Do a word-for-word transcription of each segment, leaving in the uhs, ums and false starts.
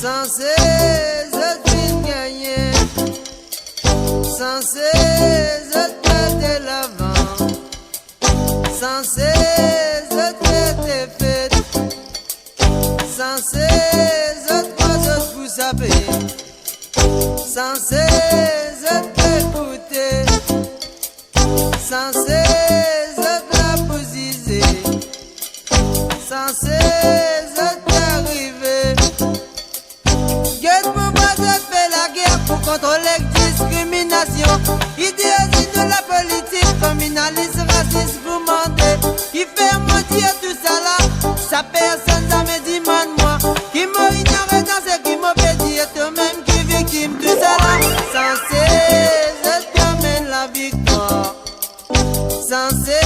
Sanse zot finn gagne, sanse zot pe al de lavan, sanse zot pe defet, sanse zot krwar zot pou sape, sanse zot pe ekoute, sanse zot la pou zize, sanse zot pe arive. Get pou bwa zot pe lager pou kontrol ek diskriminasion, ideolozi nou lapolitik, kominalis, rasis, goumande, ki fer mo dir tousala. Sa personn zame dimann mwa, ki mo ignore dan seki mo pe dir, to mem ki viktim tousala. Sanse zot pe amenn laviktwar, sanse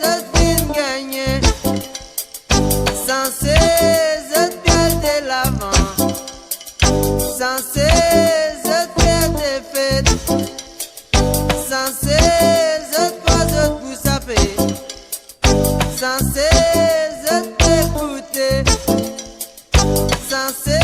zot finn gagne, sanse zot pe al de lavan, sanse zot pe defet, sanse zot krwar zot pou sape, sanse zot pe ekoute, sanse